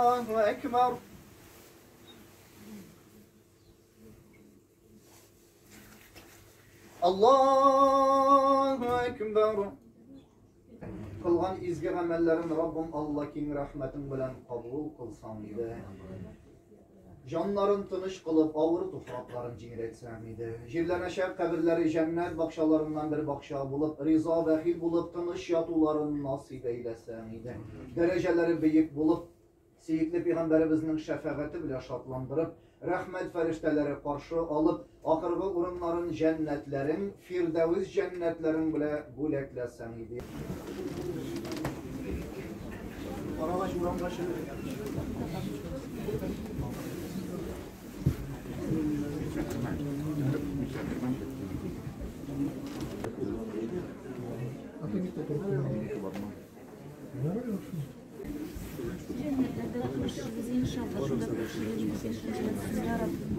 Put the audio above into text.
الله أكبر. Allahu Ekber. Qilgan izgi amallerin Rabbim Allah keng rahmetin bilan qabul qilsam edi. Canların tınış qılıp ağır tufrakların cingiretsem idi. Jirlenəşək qəbirləri cənnət baxşalarından bir baxşa bulup, riza vəxil bulup, tınış yatuların nasib eyləsəm idi. Dərəcələri böyük bulup, seyidli Peyğəmbərimizin şəfəqəti bilə şadlandırıb, rəhmət fəriştələri qarşı alıb, axırğı orunların cənnətlərin, Firdəviz cənnətlərin bilə büləkləsəm idi. Aralaş, urambaşı. Cennetlerden kavuşuruz inşallah. Şurada kavuşuruz. Ya Rabbim.